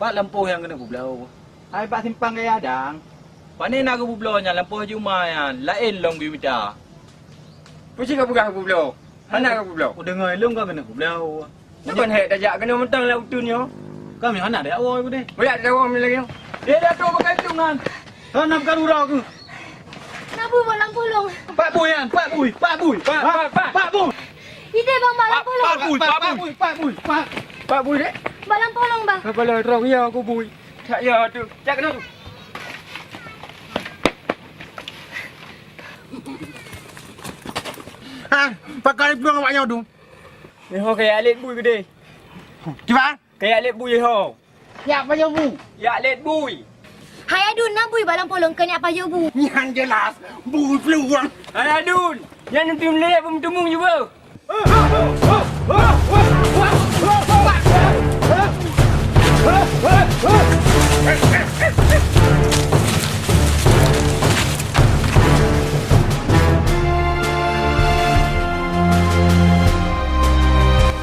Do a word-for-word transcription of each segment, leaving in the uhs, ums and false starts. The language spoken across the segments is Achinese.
Pat lampôh nyang keuneuk peubloe? Hai, bak simpang gaya dang. Pane na geupubloe nyan lampôh Haji Uma nyan, laén lom geumita. Peue cit ka peugah geupubloe? Hana ka geupubloe? Kudeungoe lôn ka keuneuk peubloe. Nyoe kon hék tajak keunoe mantong lam uteuen nyoe. Kami hana tajak woe udeh. Beuyak tajak woe lagèe nyoe. Dia dah tu pakai tu ngan. Hana bukan urau ke? Na bui bak lampôh lôn. Pak bui kan? Pak bui, pak bui. Pak, pak, pak. Pak bui. Ideh bang bak lampôh lôn. Pak bui, pak bui, pak bui. Pak, pak bui dek. Bak lampôh lôn bang. Apa lah terang ya aku bui. Tak ya tu. Tak kena tu. Ha, pakai pulang awak nyoe tu. Nyoe kaya alet bui gede. Kiban? Kaya alet bui ho. Yak pajoh bu. Yak alet bui. Hai Adun, na bui bak lampôh lôn keu nyak pajoh bu. Nyan jelas, bui peuluwang. Hai Adun, nyan neutem lé beumeuteumeung ju beuh.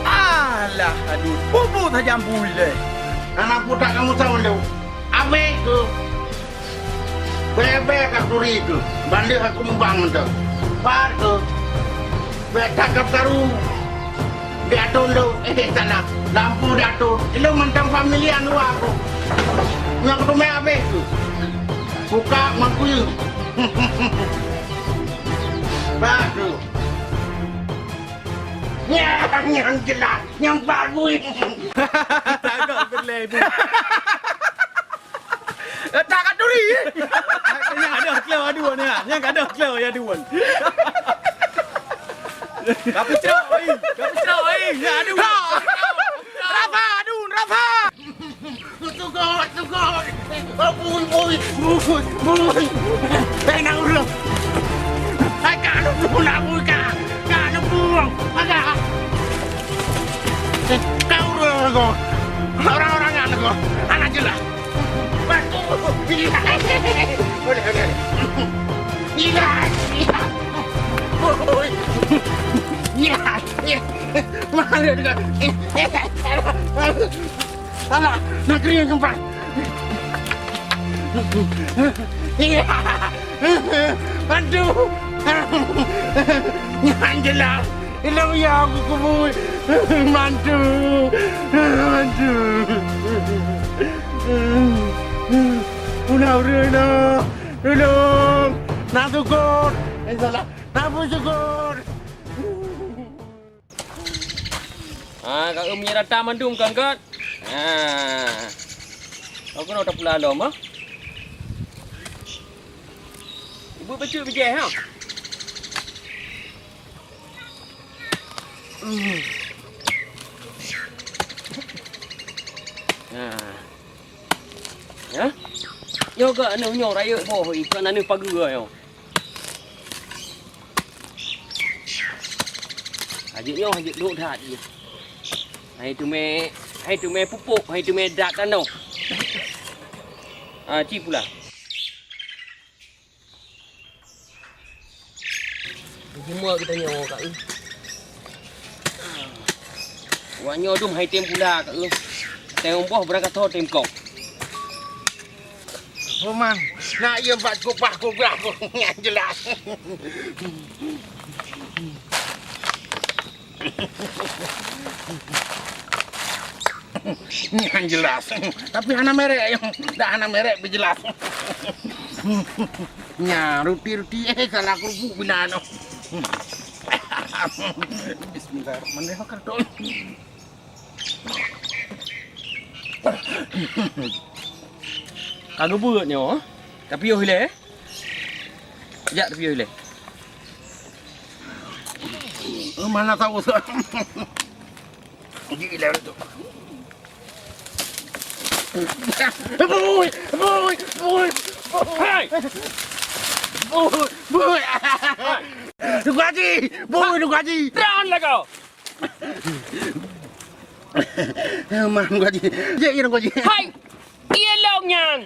Alah, aduh, bubu tajam bui lé. Anak putak kamu tahu lé. Abéh keuh. Bèe-bèe ka turi keuh, ban lheueh aku mubang mantong. Pat keuh, bèe that ka taru. Diatur lôn, eh, salah. Lampu diatur. Ilôn mantong famili anuwa keuh. Nyang keutumè abéh keuh. Buka mangkui. Pat keuh. Nyang, nyang jelas, nyang bagus. Tagak berlai, Bu. Eh, tak kat duri, eh. Nyang ada kilo aduan, ya. Nyang ada kilo ya aduan. Kapucok, oi. Kapucok, oi. Ya, aduan. Rafa, aduan, Rafa. Tugok, tugok. Oh, bui, bui, bui, bui. Eh, nak urut. Hai, kak, lu pun nak bui, kak. Kak, lu pun. Agak. Eh, kau urut, kau. Orang-orang yang kau. Anak jelas. Bantu. Boleh, boleh. Iya, iya. Bui. Iya, iya. Mana dia? Alah, nak kering keempat. Iya. Aduh. Nyan jelas. Ilong ya aku kubui. Mantu. Mantu. Pula urut dah. Tolong. Nak syukur. Eh, salah. Nak bersyukur. Ha, ka eu minyeuk rata mandum kan, Kot? Ha. Ka keunoe tapula lom, ha? Ibu bacut bijéh, ha? Hmm. Ha. Ya? Nyoe gak aneuk nyoe rayeuk boh, ikan aneuk pageue nyoe. Hajat nyoe hajat lhok that jih. Hai teumé, hai teumé pupuk, hai teumé dat tanoh. Ah, ci pula. Jimua geutanyoe ka eu. Wak nyoe dum hai tem pula ka eu. Tem boh beurangkat tho tem kong. Roman, nak yue bak kupah kugrah ku nyan jelas. Nyan jelas. Tapi hana merek, dak hana merek, beujelas. Nya, ruti-ruti, eh, salah kerupuk bila no. Bismillahirrahmanirrahim. Ka geubeuet nyoe, tapiôh ilèe. Jak tapiôh ilèe. Eh, mana tahu sa-, ji ilèe tu. Bui, bui, bui, bui. Hai! Bui, bui. Hai! Teungku Haji, bui, Teungku Haji. Tron lah kau. Mah, Teungku Haji. Jek, ya, Teungku Haji. Hai! Iya long nyan.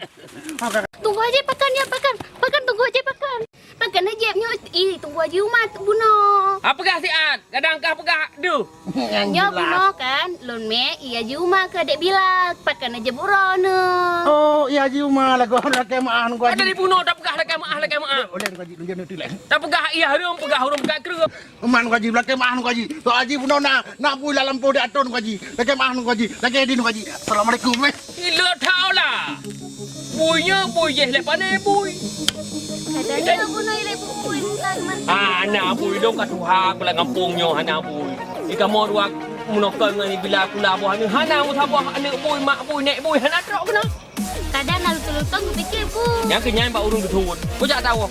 Teungku Haji, pakan nyan, pakan. Pakan Teungku Haji, pakan. Pakan na jieb nyoe, ih, Teungku Haji Uma bunoe. Apa peugah siat? Kadang kah peugah deuh. Nyoe bunoe kan, lôn mè, iya Haji Uma keu Dek Bilal. Pakan na jieb uroe nyoe. Oh, iya Haji Uma, lagoe lakèe meu'ah Teungku Haji. Ada dibunoe, tak peugah lakèe meu'ah, lakèe meu'ah. Ulèe Teungku Haji, lôn jeuet nyoe tilèe. Tak peugah iya hareuem, peugah hareuem kat kreueh. Meu'ah Teungku Haji, lakèe meu'ah Teungku Haji. Teungku Haji bunoe na, na bui lam lampôh di atô Teungku Haji. Lakèe meu'ah Teungku Haji. Lakèe di Teungku Haji. Assalamualaikum, eh. Gila that lah. Bui nyoe, bui jéh lé pané bui. Kadang nyoe bunoe lé bui bukan man. Ah, hana bui dong ka tuha kula gampông nyoe hana bui. Di kamoe dua meunokon ngon bila kula boh aneuk hana meusaboh aneuk bui, mak bui, nèk bui hana trok keunoe. Kadang na lutông-lutông kupikir bui. Nyang keunyan bak ureueng dusun. Kujak tawoe.